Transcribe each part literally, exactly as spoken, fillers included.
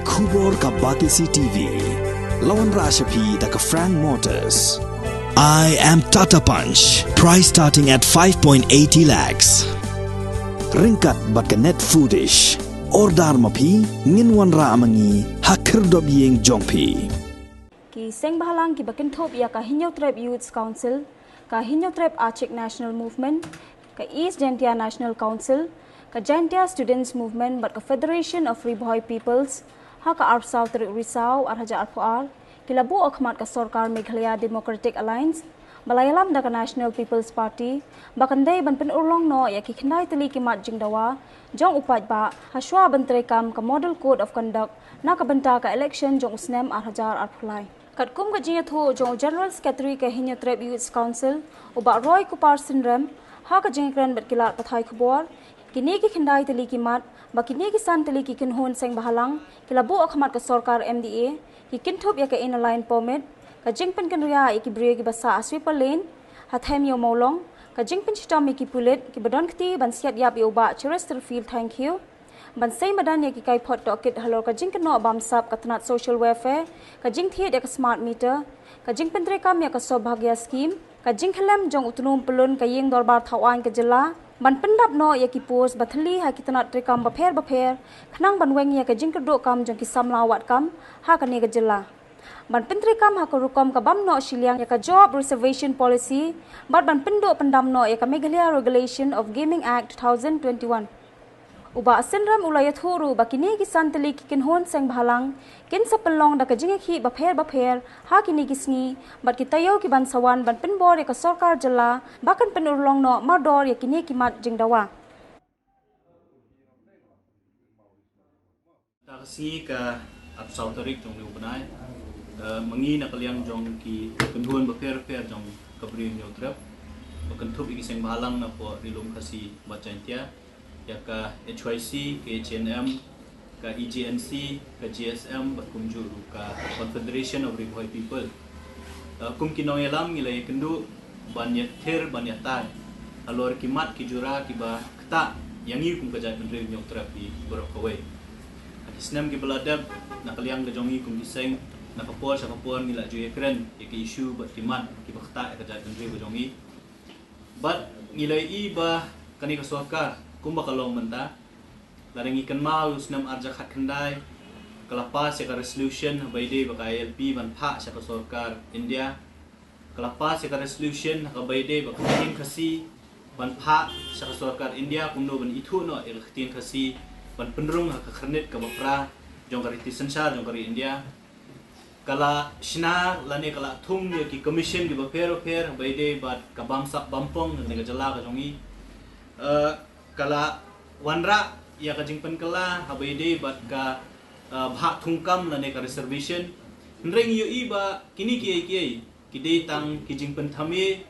Khubor ka Batesi T V. La wanrah sha phi da ka Frank Motors. I am Tata Punch. Price starting at five point eighty lakhs. Ryngkat bad ka Net Foodish. Order ma phi, ngin wanrah ma ngi ha khyrdop ïing jong phi. Ki seng bhalang kiba kynthup ïa ka Hynñiewtrep Youths Council, ka Hynñiewtrep Achik National Movement, ka East Jaintia National Council, ka Jaintia Students Movement bad ka Federation of Ri Bhoi Peoples, ha ka arphew saw tarik Risaw arhajar arphew ar, ki la buh ha khmat ka sorkar Meghalaya Democratic Alliance, ba la ïalam da ka National People's Party, ba kan dei ban pynurlong noh ïa ki khyndai tylli ki mat jingdawa jong u paidbah, hashwa ban treikam ka Model Code of Conduct na ka bynta ka election jong u snem arhajar arphew lai. Katkum ka jingïathuh jong u General Secretary ka Hynñiewtrep Youths Council, u Bah Roy Kupar Synrem, ha ka jingïakren bad ki lad pathai khubor, kine ki khyndai tylli ki mat, bad kine ki san tylli ki kynhun seng bhalang, ki la buh ha khmat ka sorkar M D A, ki kynthup ïa ka Inner Line Permit, ka jingpynkynriah ïa ki briew kiba sah ha Sweeper Lane, ha Them Ïew Mawlong, ka jingpynshitom ïa ki pulit kiba donkti ban siat ïap ïa u Bah Cheresterfield Thangkhiew, ban sei madan ïa ki kaiphod tohkit halor ka jingkynnoh bamsap ka tnat Social Welfare, ka jingthied ïa ka smart meter, ka jingpyntreikam ïa ka Saubhagya Scheme, ka jingkhyllem jong u tnum pyllun ka Ïing Dorbar Thawaiñ ka jylla, ban pyndap noh ïa ki post ba thylli ha ki tnat treikam bapher bapher, khnang ban weng ïa ka jingkyrduh kam jong ki samla wad kam ha kane ka jylla. Ban pyntreikam ha ka rukom ka bam noh shiliang ïa ka Job Reservation Policy, bad ban pynduh pyndam noh ïa ka Meghalaya Regulation of Gaming Act two thousand twenty-one. U Bah Synrem u la ïathuh ruh ba kine ki san tylli ki kynhun seng bhalang, kin sa pynlong da ka jingïakhih bapher bapher ha kine ki sngi, bad ki taïew ki ban sa wan ban pynbor ïa ka sorkar jylla, ba kan pynurlong noh mardor ïa kine ki mat jingdawa. Ka sngi ka arphew saw tarik jong u bnai, eh, ma ngi na ka liang jong ki kynhun bapher bapher jong ka Bri Hynñiewtrep, ba kynthup ïa ki seng bhalang na poh Ri Lum Khasi bad Jaintia, ïa ka H Y C, ka H A N M, ka E J N C, ka J S M, bad kumjuh ruh ka Confederation of Ri Bhoi People. Eh, kum ki nongïalam ngi la ïakynduh ban ïathir ban ïatai halor ki mat ki jura kiba ktah ïa ngi kum ka jaitbynriew Hynñiewtrep hi baroh kawei. Ha ki snem kiba la dep, na ka liang ka jong ngi kum ki seng, na ka por sha ka por ngi la ju ïakren ïa ki issue bad ki mat kiba ktah ïa ka jaitbynriew ka jong ngi. Bad ngi la ïohi ba kane ka sorkar kumba ka long mynta, lada ngi kynmaw u snem arhajar khatkhyndai, ka la pass ïa ka resolution haba ïadei bad ka I L P ban phah sha ka sorkar India. Ka la pass ïa ka resolution ha kaba ïadei bad ka ktien Khasi ban phah sha ka sorkar India kumno ban ithuh noh ïa ka ktien Khasi ban pynrung ha ka khyrnit kaba phra jong ka riti synshar jong ka ri India. Ka la shna lane ka la thung ïa ki commission kiba pher bapher haba ïadei bad ka bamsap bampong lane ka jylla ka jong ngi. Eh, ka la wanrah ïa ka jingpynkylla haba ïadei bad ka, eh, bhah thungkam lane ka reservation. Hynrei ngi ïohi ba kine kiei kiei ki dei tang ki jingpynthame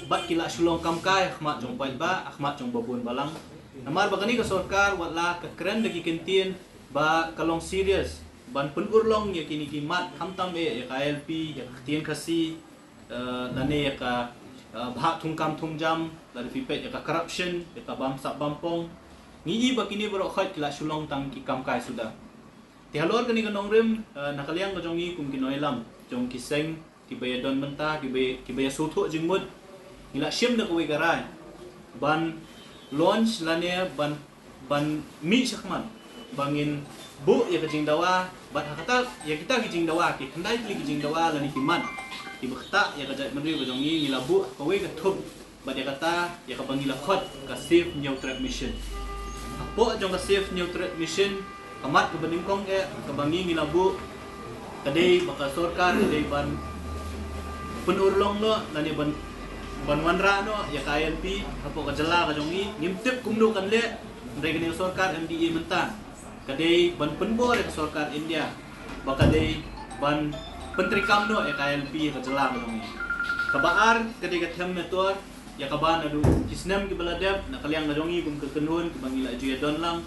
bad ki la shu long kam kai ha khmat jong paidbah, ha khmat jong babun balang. Namar ba kane ka sorkar wat la ka kren da ki kyntien ba ka long serious ban pynurlong ïa kine ki mat khamtam eh ïa ka I L P, ïa ka ktien Khasi, eh, lane ïa ka, eh, bhah thungkam thungjam, lane phi peit ïa ka corruption, ïa ka bamsap bampong. Ngi i ba kine baroh khoit ki la shu long tang ki kam kai suda. Te halor kane ka nongrim, eh, na ka liang ka jong ngi kum ki nongïalam jong ki seng kiba ïadon mynta, kiba, kiba ïasngewthuh jingmut, ngi la shim da kawei ka rai ban launch lane ban, ban mih shakhmat ba ngin buh ïa ka jingdawa, bad ha kata, ïa kita ki jingdawa, ki khyndai tylli ki jingdawa lane ki mat kiba ktah ïa ka jaitbynriew ka jong ngi, ngi la buh kawei ka thup bad ïa kata, ïa kaba ngi la khot ka Save Hynñiewtrep Mission. Hapoh jong ka Save Hynñiewtrep Mission, ka mat kaba nyngkong eh kaba ngi ngi la buh ka dei ba ka sorkar ka dei ban pynurlong noh lane ban, ban wanrah noh ïa ka I L P hapoh ka jylla ka jong ngi. Ngim tip kumno kan leh, hynrei kane ka sorkar M D A mynta ka dei ban pynbor ïa ka sorkar India ba ka dei ban pyntreikam noh ïa ka I L P ha ka jylla ka jong ngi. Kaba ar ka dei ka Them Metor, ïa kaba naduh ki snem kiba la dep na ka liang ka jong ngi kum ka kynhun kiba ngi la ju ïadon lang,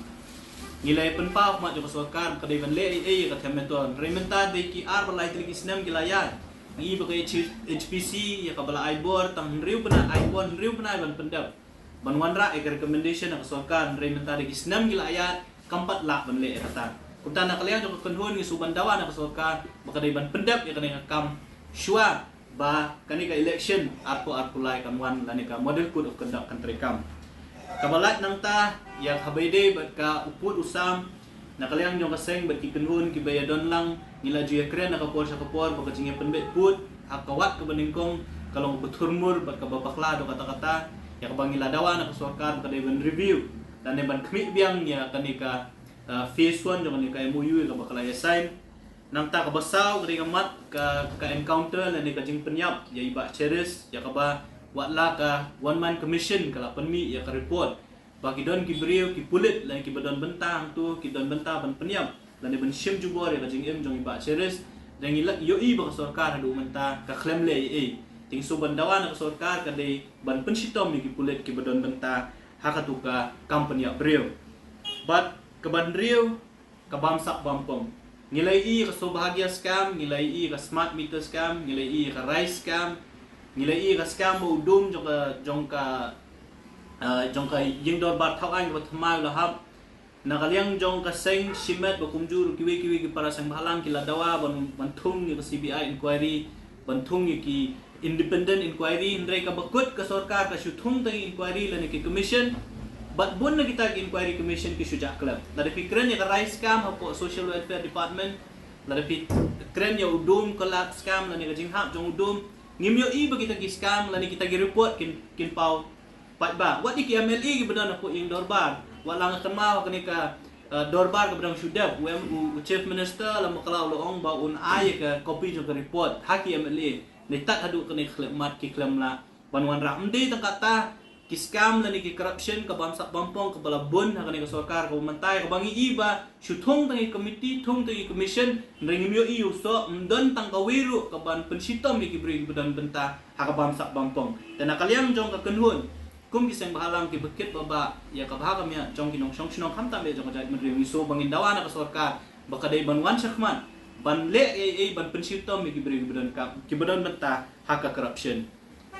ngi la ïa pynpaw ha khmat jong ka sorkar ka dei ban leh ei ei ïa ka Them Metor. Hynrei mynta dei ki ar ba lai tylli ki snem ki la ïaid. Ngi i ba ka H-, H P C ïa kaba la ai bor tang hynriew bnai, ai bor hynriew bnai ban pyndep, ban wanrah ïa ka recommendation ha ka sorkar, hynrei mynta dei ki snem ki la ïaid, kam pat lah ban leh ïa kata. Kumta na ka liang jong ka kynhun ngi shu ban dawa na ka sorkar ba ka dei ban pyndep ïa kane ka kam shuwa ba kane ka election arphew arphew lai kan wan lane ka model code of conduct kan treikam. Kaba lait nangta ïa ka ba ïadei bad ka u pud u sam, na ka liang jong ka seng bad ki kynhun kiba ïadon lang ngi la ju ïakren na ka por sha ka por ba ka jingïapynbeit pud ha ka wat kaba nyngkong ka long kaba thurmur bad kaba bakla da katta katta. Ïa kaba ngi la dawa na ka sorkar ba ka dei ban review lane ban khmih biang ïa kane ka, uh, phase one jong kane ka M O U ïa kaba ka la ïa sign. Nangta kaba saw ka dei ka mat ka, ka encounter lane ka jingpynïap ïa i Bah Cherish, ïa kaba wat la ka one man commission ka la pynmih ïa ka report ba ki don ki briew ki pulit lane kiba don bynta hangto ki don bynta ban pynïap lane ban shim jubor ïa ka jingim jong i Bah Cherish. Dang ïohi ba ka sorkar haduh mynta ka khlem leh ei ei. Te ngi shu ban dawa na ka sorkar ka dei ban pynshitom ïa ki pulit kiba don bynta ha katu ka kam pynïap briew. Bad kaba hynriew ka bamsap bampong. Ngi la ïohi ka Saubhagya scam, ngi la ïohi ka smart meter scam, ngi la ïohi ka rice scam, ngi la ïohi ka scam ba u dum jong ka, jong ka, uh, jong ka ïing dorbar thaw aiñ kaba thymmai u la hap. Na ka liang jong ka seng shimet ba kumjuh ruh kiwei kiwei ki para seng bhalang ki la dawa ban, ban thung ïa ka C B I inquiry, ban thung ïa ki independent inquiry. Hynrei kaba kut ka sorkar ka shu thung tang inquiry lane ki commission. Bad bun na kita ki inquiry commission ki shu jah khlem. Lada phi kren ïa ka rice scam hapoh social welfare department, lada phi kren ïa u dum collapse scam lane ka jinghap jong u dum, ngim ïohi ba kita ki scam lane kita ki report kin, kin paw paidbah. Wat ïa ki M L A kiba don hapoh ïing dorbar. Wat la nga kynmaw kane ka, uh, dorbar kaba dang shu dep, u, u, u chief minister la mukla u la ong ba un ai ïa ka copy jong ka report ha ki M L A. Neitat haduh kane ka khlem mat ki khlem lah ban wanrah. Ym dei tang kata, ki scam lane ki corruption ka bamsap bampong kaba la bun ha kane ka sorkar kaba mynta ïa kaba ngi ïohi ba shu thung tang ïa committee, thung tang ïa commission, hynrei ngim ïohi u soh, ym don tang kawei ruh kaban pynshitom ïa ki briew kiba don bynta ha ka bamsap bampong. Te na ka liang jong ka kynhun kum ki seng bhalang kiba kit ba bah ïa ka bha ka miat jong ki nongshong shnong khamtam ïa jong ka jaitbynriew, ngi shu ba ngin dawa na ka sorkar ba ka dei ban wan shakhmat ban leh ei ei ban pynshitom ïa ki briew kiba don kam, kiba don bynta ha ka corruption.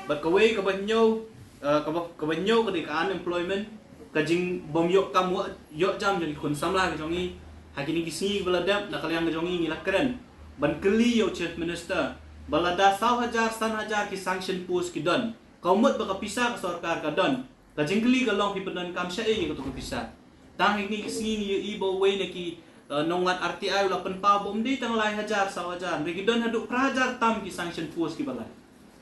Bad kawei kaba hynñiew, uh, kaba, kaba hynñiew ka dei ka unemployment, ka jingbym ïoh kam, ïoh jam jong ki khun samla ki jong ngi. Ha kine ki sngi kiba la dep na ka liang ka jong ngi ngi la kren ban kylli ïa u chief minister ba lada saw hajar san hajar ki sanction post ki don, ka mut ba ka pisa ka sorkar ka don. Ka jingkylli ka long phi pyndonkam shaei ïa kato ka pisa. Tang ha kine ki sngi ngi ïohi ba uwei na ki, uh, nongwad R T I u la pynpaw ba ym dei tang lai hajar saw hajar, hynrei ki don haduh phra hajar tam ki sanction post kiba lait.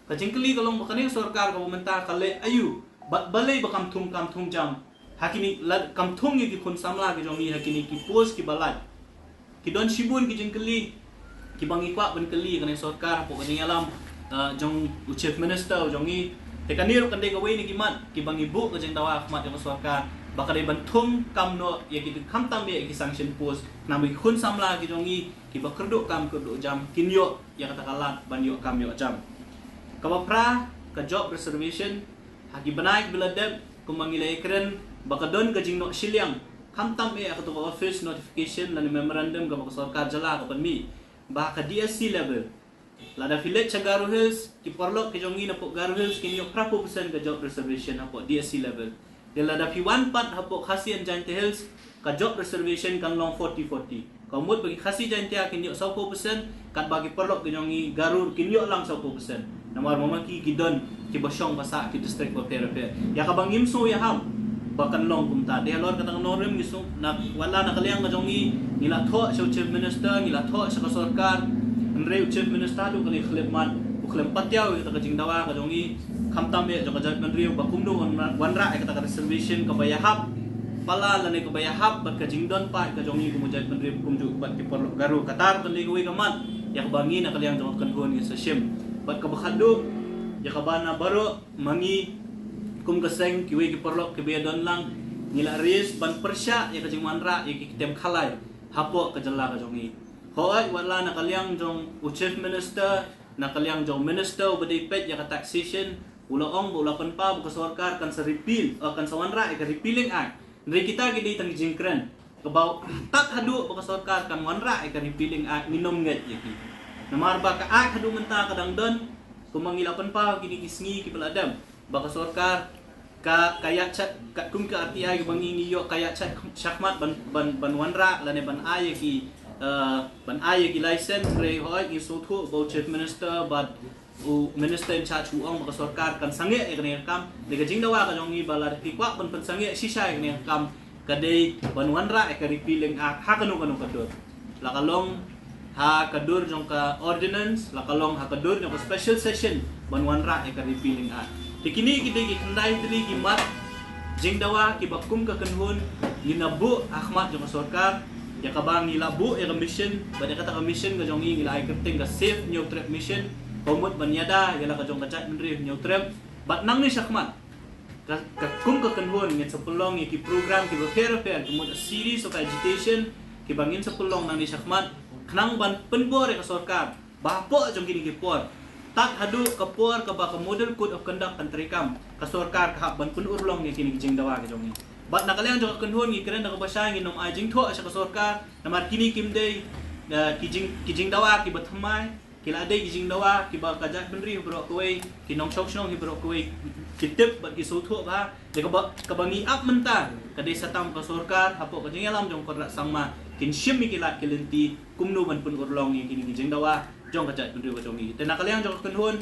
Ka jingkylli ka long ba kane ka sorkar kaba mynta ka leh aïu bad balei ba kam thung, kam thung jam ha kine, la kam thung ïa ki khun samla ki jong ngi ha kine ki post kiba lait. Ki don shibun ki jingkylli kiba ngi kwah ban kylli kane ka sorkar hapoh ka jingïalam, uh, jong u chief minister u jong ngi. Te kane ruh kan dei kawei na ki mat kiba ngi buh ka jingdawa ha khmat jong ka sorkar ba ka dei ban thung kam noh ïa ki, khamtam ïa ki sanction post, namar ki khun samla ki jong ngi kiba kyrduh kam kyrduh jam kin ïoh ïa kata ka lad ban ïoh kam ïoh jam. Kaba phra, ka job reservation. Ha ki bnai kiba la dep kumba ngi la ïakren ba ka don ka jingnoh shiliang khamtam eh ha kato ka office notification lane memorandum kaba ka sorkar jylla ka pynmih ba ha ka D S C level, lada phi leit sha Garo Hills, ki paralok ki jong ngi napoh Garo Hills kin ïoh phra phew percent ka job reservation hapoh D S C level. Te lada phi wan pat hapoh Khasi and Jaintia Hills, ka job reservation kan long forty forty. Ka mut ba ki Khasi Jaintia kin ïoh saw phew percent, katba ki paralok ki jong ngi Garo kin ïoh lang saw phew percent. Namar ma ma ki ki don kiba shong ba sah ki district bapher bapher. Ïa kaba ngim sngew ïahap ba kan long kumta. Te halor kata ka nongrim ngi sngew, na, wat la na ka liang ka jong ngi ngi la thoh sha u chief minister, ngi la thoh sha ka sorkar. Hynrei u chief minister haduh kane ka khyllipmat u khlem patiaw ïa kata ka jingdawa ka jong ngi. Khamtam eh jong ka jaitbynriew ba kumno wan, wanrah ïa kata ka reservation kaba ïahap palat lane kaba ïahap bad ka jingdon paid ka jong ngi kum u jaitbynriew kumjuh bad ki paralok Garo. Kata ruh kan dei kawei ka mat ïa kaba ngi na ka liang jong ka kynhun ngi sa shim. Bad kaba khatduh, ïa kaba na baroh ma ngi kum ka seng, kiwei ki paralok kiba ïadon lang, ngi la raise ban pyrshah ïa ka jingwanrah ïa ki ktien khalai hapoh ka jylla ka jong ngi. Hooid, wat la na ka liang jong u chief minister, na ka liang jong u minister uba dei peit ïa ka taxation, u la ong ba u la pynpaw ba ka sorkar kan sa repeal, eh, kan sa wanrah ïa ka repealing act. Hynrei kita ki dei tang ki jingkren. Kaba tad haduh ba ka sorkar kan wanrah ïa ka repealing act ngin ym ngeit ïa ki. Namar ba ka act haduh mynta ka dang don, kumba ngi la pynpaw kine ki sngi kiba la dep, ba ka sorkar ka ka ïa chat ka kum ka R T I ka ba ngi ngi ïoh ka ïa chat shakhmat ban ban ban wanrah lane ban ai ïa ki, eh, ban ai ïa ki license. Re hoi ngi sngewthuh ba u Chief Minister bad u Minister in charge u ong ba ka sorkar kan sangeh ïa kane ka kam. Dei ka jingdawa ka jong ngi ba lada phi kwah ban pynsangeh shisha ïa kane ka kam, ka dei ban wanrah ïa ka Repealing Act ha kano kano ka dur, la ka long ha ka dur jong ka ordinance, la ka long ha ka dur jong ka special session ban wanrah ïa ka Repealing Act. Te kine ki dei ki khyndai tylli ki mat jingdawa ki ba kum ka kynhun ngi na buh ha khmat jong ka sorkar. Ïa ka ba ngi la buh ïa ka mission, bad ïa kata ka mission ka jong ngi ngi la ai kyrteng ka Save Hynñiewtrep Mission, ka mut ban ïada ïa la ka jong ka jaitbynriew Hynñiewtrep. Bad nangne shakhmat ka, ka kum ka kynhun ngin sa pynlong ïa ki program ki bapher bapher, ki mut a series of agitation ki ba ngin sa pynlong nangne shakhmat, khnang ban pynbor ïa ka sorkar ba hapoh jong kine ki por, tad haduh ka por ka ba ka Model Code of Conduct kan treikam, ka sorkar ka hap ban pynurlong ïa kine ki jingdawa ki jong ngi. Bad na ka liang jong ka kynhun ngi kren da ka ba shai, ngin ym ai jingthoh sha ka sorkar, namar kine kim dei, eh, ki jing, ki jingdawa ki ba thymmai. Ki la dei ki jingdawa ki ba ka jaitbynriew baroh kawei, ki nongshong shnong hi baroh kawei ki tip bad ki sngewthuh bha. Dei ka ba, ka ba ngi ap mynta ka dei sa tang ka sorkar hapoh ka jingïalam jong Conrad Sangma kin shim ïa ki lad ki lynti kumno ban pynurlong ïa kine ki jingdawa jong ka jaitbynriew ka jong ngi. Te na ka liang jong ka kynhun,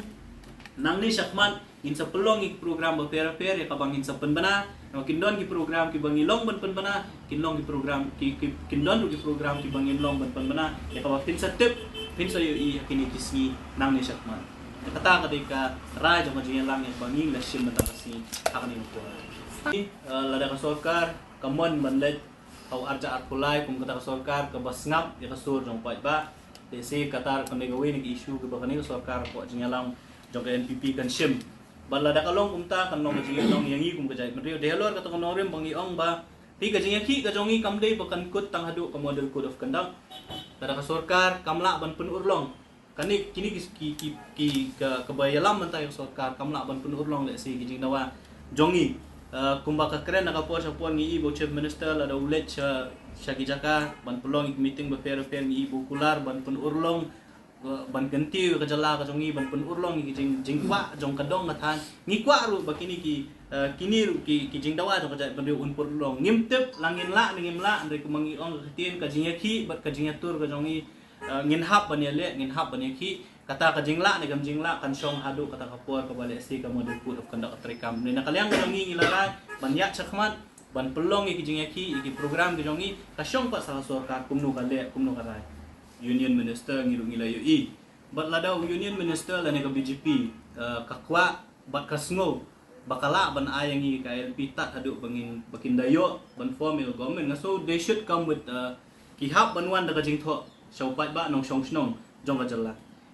nangne shakhmat ngin sa pynlong ïa ki program bapher bapher ïa ka ba ngin sa pynbna. Namar kin don ki program ki ba ngi long ban pynbna, kin long ki program ki, ki, kin don ruh ki program ki ba ngin long ban pynbna. Ïa ka ba phin sa tip, phin sa ïohi ha kine ki sngi nangne shakhmat. Ïa kata ka dei ka rai jong ka jingïalang ïa ka ba ngi la shim mynta ka sngi ha kane ka por. Eh, lada ka sorkar ka mon ban leit ha u arja arphew lai kum kata ka sorkar ka ba sngap ïa ka sur jong paidbah, te se kata ka dei kawei na ki issue ki ba kane ka sorkar ka jingïalang jong ka N P P kan shim. Bad lada ka long kumta kan long ka jingïalang ïa ngi kum ka jaitbynriew. Dei halor kata ka nongrim ba ngi ong ba, phi, ka jingïakhih ka jong ngi kam dei ba kan kut tang haduh ka Model Code of Conduct. Lada ka sorkar kam lah ban pynurlong, kane kine ki, ki, ki, ki ka, ka ba ïalam mynta ïa ka sorkar kam lah ban pynurlong lehse ki jingdawa jong ngi. Eh, kumba ka kren na ka por sha por ngi i ba u Chief Minister lada u leit sha, sha ki jaka ban pynlong ïa ki meeting bapher bapher, ngi i ba u kular ban pynurlong, eh, ban kyntiew ïa ka jylla ka jong ngi, ban pynurlong ïa ki jing, jingkwah jong ka dong ka thaiñ. Ngi kwah ruh ba kine ki, eh, kine ruh ki, ki jingdawa jong ka jaitbynriew un pynurlong. Ngim tip la ngin lah ne ngim lah, hynrei kumba ngi ong ka ktien, ka jingïakhih bad ka jingïatur ka jong ngi, eh, ngin hap ban ïaleh, ngin hap ban ïakhih. Kata ka jinglah ne kam jinglah kan shong haduh kata ka por ka ba lehse ka Model Code of Conduct ka treikam. Ne na ka liang ka jong ngi ngi la rai ban ïaid shakhmat, ban pynlong ïa ki jingïakhih, ïa ki program ki jong ngi, ka shong pat sha ka sorkar kumno ka leh, kumno ka rai. Union Minister ngi ruh ngi la ïohi. Bad lada u Union Minister lane ka B J P, eh, ka kwah bad ka sngew ba ka lah ban ai ïa ngi ka I L P tad haduh ba ngin, ba kin da ïoh ban form ïa ka government, nga sngew they should come with, uh, ki hap ban wan da ka jingthoh sha u paidbah nongshong shnong jong ka jylla.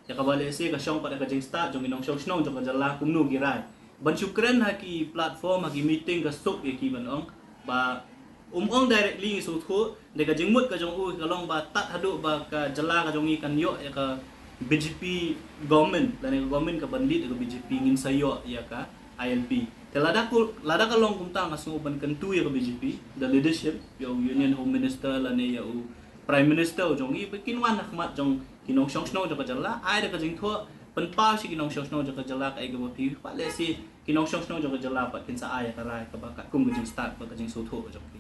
Ïa ka ba lehse ka shong pat da ka jingstad jong ki nongshong shnong jong ka jylla kumno ki rai. Ban shu kren ha ki platform, ha ki meeting ka suk ïa ki ban ong ba um ong directly ngi sngewthuh, dei ka jingmut ka jong u ka long ba tad haduh ba ka jylla ka jong ngi kan ïoh ïa ka B J P government, lane ka government ka ban lead ïa ka B J P ngin sa ïoh ïa ka I L P. Te lada ku, lada ka long kumta nga sngew ban kyntu ïa ka B J P, the leadership, ïa u Union Home Minister lane ïa u Prime Minister u jong ngi ba kin wan ha khmat jong ki nongshong shnong jong ka jylla, ai da ka jingthoh, pynpaw sha ki nongshong shnong jong ka jylla kaei kaba phi kwah, lehse ki nongshong shnong jong ka jylla pat kin sa ai ïa ka rai kaba katkum ka jingstad bad ka jingsngewthuh ka jong ki.